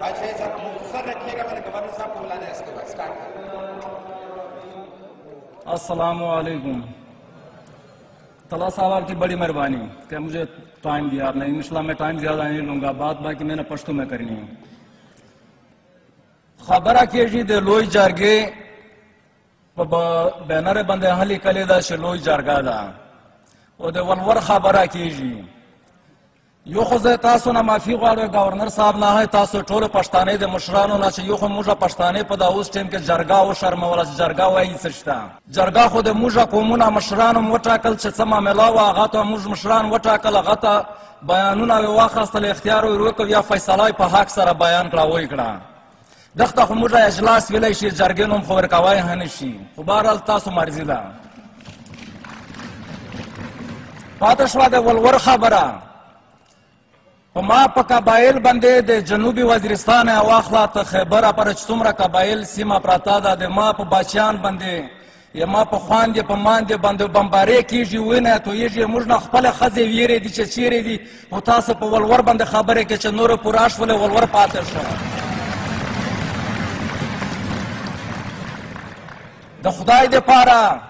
अच्छा साहब मुख्तसर रखिएगा, मैंने गवर्नर साहब को बुलाना है इसके बाद स्टार्ट करें। अस्सलाम वालेकुम। तला साहब आपकी बड़ी मेहरबानी कि मुझे टाइम दिया आपने। इंशाअल्लाह मैं टाइम ज़्यादा नहीं लूँगा, बात बाकी मैंने पश्तो में करनी है। खबरा केजी दे लोई जारगे बैनर बंदे हली कले दा शे लोई जारगा दा ओ दे वलवर खबरा केजी यो खो زه تاسو نه معافي غواړم گورنر صاحب نه ہے تاسو ټول پښتانه د مشرانو نه چې یو خو موږ پښتانه په دا اوس ټیم کې جرګه او شرموله چې جرګه وایي څه شته. جرګه خو د موږ قومونه مشرانو وټاکل چې څه معامله وه هغه ته موږ مشران وټاکل، هغه ته بیانونه یې واخیستل، اختیار یې ورکړ، یا فیصله یې په حق سره بیان کړه ویې کړه. دغه خو موږ اجلاس ویلی شي، جرګې نوم خو ورکوی هم نه شي، خو بهرحال تاسو مرضي ده. پاتې شوه د ولور خبره. په ما په قبایل باندې د جنوبي وزیرستان واخله ته خیبره پر چې څومره قبایل سیمه پرته ده، د ما په بچیان باندې یا ما په خواندې په ماندې باندې بمبارې کېږي، وینه تویېږي، موږ نه خپله ښځې ویرې دي چې چیرې دي، خو تاسو په ولور باندې خبرې کوئ چې نورو پوره شولې ولور پاتې شوه. د خدای دپاره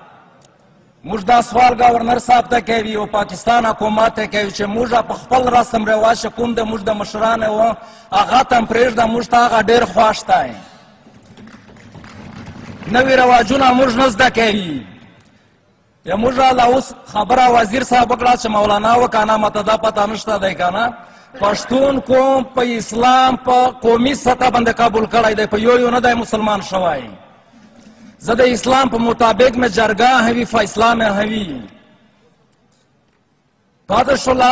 موږ دا سوال گورنر صاحب ته کوي او پاکستان حکومت ته کوي چې موږ په خپل رسم رواج کوم د موږ د مشرانو و هغه ته هم پرېږده، موږ ته هغه ډېر خوښ دی. نوي رواجونه موږ نه زده کوي. یا موږ لا اوس خبره وزیر صاحب وکړه چې مولانا وکانه ماته دا پته نشته دی که نه، پښتون قوم په اسلام په قومي سطح باندې قبول کړی دی، په یو یو نه دی مسلمان شوی. زه د اسلام په مطابق مې جرګه هوي، فیصله مې هوي. پاتې شوله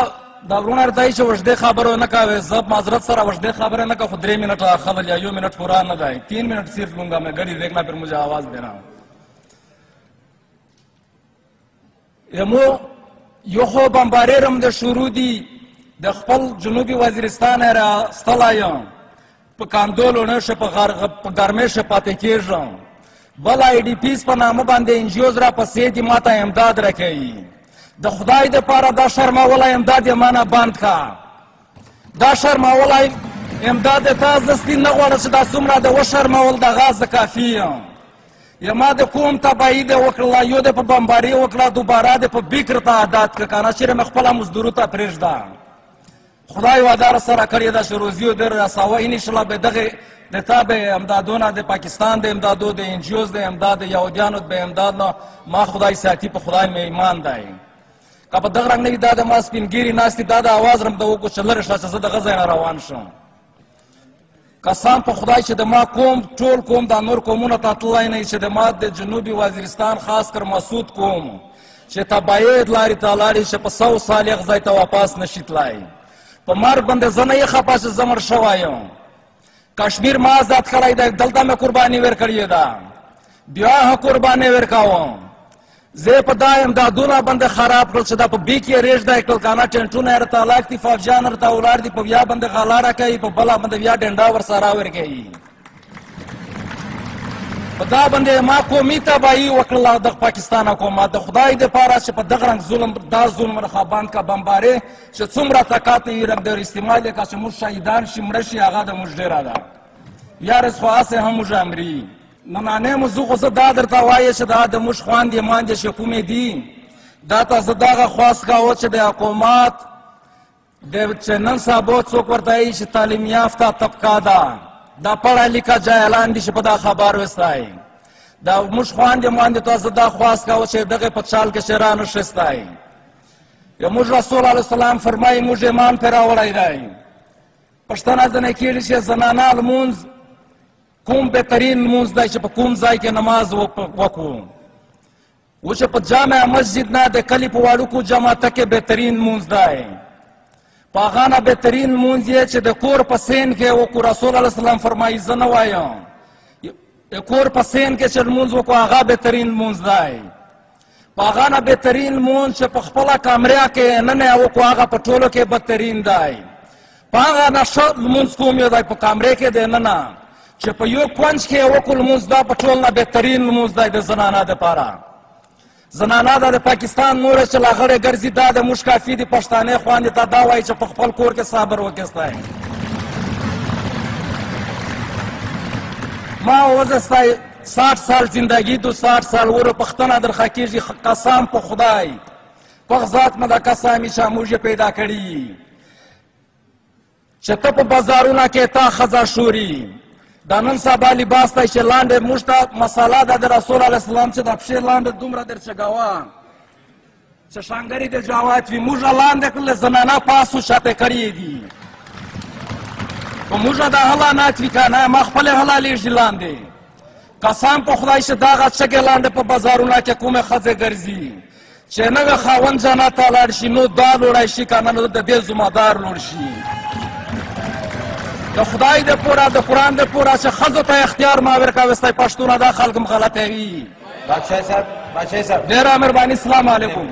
دا وروڼه راته وایي چې اوږدې خبرې نه کوې، زه معذرت سره اوږدې خبرې نه کوم، خو 3 منټ راخلل یا 1 منټ پورا نه دی، 3 منټ صرف لونګا مې ګړي دیکھنا پھر مجھے آواز دینا. یمو یو خو بمبارې رم د شروع دي د خپل جنوبي وزیرستان را ستلی یم، په کاندولو نه شه په ګرمۍ شه پاتې کېږم. بل آی ډي پیز په نامه باندې انجیوز را پسې دي، ما ته امداد راکوي. د خدای دپاره دا شرمولی امداد یې ما نه بند کړه، دا شرمولی امداد یې تا زستي نه غواړم چې دا څومره د وشرمول د غاز کافي یم. یا ما د قوم تباهي دې وکړله، یو دې په بمباري وکړه، دوباره دې په بکر ته عادت کړه، که نه چېرې مې خپله مزدورو ته پرېږده. خدای وعده راسره کړې ده چې روزي دې رسوه، انشاءالله به دغې د تا به امدادونه د پاکستان د امدادو د انجیوز د امداد د یهودیانو د امداد نه ما خدای ساتي، په خدای مې ایمان دی. که په دغه رنګ نه وي دا د ما سپین ږیري ناست دي، دا د اواز رم ته وکړو چې لرې شه چې زه دغه ځای نه روان شم. قسم په خدای چې د ما قوم ټول قوم دا نور قومونه ته تللی نه چې د ما د جنوبي وزیرستان خاص کر مسعود قوم چې تباید لارې ته لاړې چې په 100 سال هغه ځای ته واپس نه شي تلای. په مرګ باندې زه نه یې خفه چې زه مړ شوی یم. کشمیر ما آزاد کړی دی، دلته مې قرباني ورکړې ده، بیا هم قرباني ورکوم. زه په دا امدادونه باندې خراب کړل چې دا په بیک یې رېږدی کړل، که نه ټینټونه یې راته هلاک دي، فوجیان راته ولاړ دي، په بیا باندې غلا راکوي، په بله باندې بیا ډنډا ورسره ورکوي. په دا باندې ما قومي تباهي وکړله د پاکستان حکومت. د خدای دپاره چې په دغه رنګ ظلم دا ظلم راخه بند که بمبارې چې څومره طاقت یې رنګ در استعمال یې که چې موږ شهیدان شي مړه شي هغه د موږ ډېره ده. یارس خو هسې هم موږ امري ننانې مو زه خو زه دا درته وایې چې دا د موږ خوندې ماندې چې کومې دي، دا ته زه دغه خواست کوه چې د حکومت د چې نن سبا څوک ورته وایي چې تعلیم یافته طبقه ده، دا پړه لیکه جاهلان دي چې په دا خبر وستای. دا موږ خوندې ماندې ته زه دا خواست کوه چې دغې په چال کې چې رانه شستای. یو موږ رسول علیه السلام فرمایي موږ ایمان پرې راوړی دی. پوښتنه ځنې کېږي چې زنانه لمونځ کوم بهترین لمونځ دی چې په کوم ځای کې نماز وکړو؟ و چې په جامع مسجد نه د کلي په وړوکو جماعته کې بهترین لمونځ دی. په هغه نه بهترین لمونځ یې چې د کور په سین کې وکړو. رسول علیه السلام فرمایي زه نه وایم د کور په سین کې چې لمونځ وکړو هغه بهترین لمونځ دی. په هغه نه بهترین لمونځ چې په خپله کمره کې ننه وکړو هغه په ټولو کې بهترین دی. په هغه نه ښه لمونځ کوم یو دی په کمرې کې دی ننه چې په یو کونج کې وکړو لمونځ، دا په ټول نه بهترین لمونځ دی د زنانه دپاره. زنانه دا د پاکستان نوره چې لاغړې ګرځي دا د موږ کافي دي. پښتانه خوندې ته دا وایي چې په خپل کور کې صبر وکړئ. ما وزستا 60 سال زندگی دو 60 سال ور پښتنه درخه کېږي. قسم په خدای په ذات مې دا قسم چې موږ پیدا کړي چې ته په بازارونه کې تا ښځه شوري. دا نن سبا لباس دی چې لاندې موږ ته مساله ده د رسول علیه السلام چې د پښې لاندې دومره در چګوه چې شانګري د جوات وي، موږ لاندې کړل زنانه پاسو شاته کړې دي. په موږ دا هلا نات وي که نه، ما خپلې حلالېږي لاندې. قسم په خدای چې دغه چګې لاندې په بازارونه کې کومې ښځې ګرځي چې نوی خاوند جنت ته لاړ شي نو دا لوړی شي که نه نو د دې ذمهدار لوړ شي. د خدای د پوره د قرآن د پوره چې ښځو ته اختیار ما ورکوي ستی پښتونه دا خلک هم غلطوي. بادشاہ صاحب، بادشاہ صاحب ډېره مهرباني. السلام علیکم.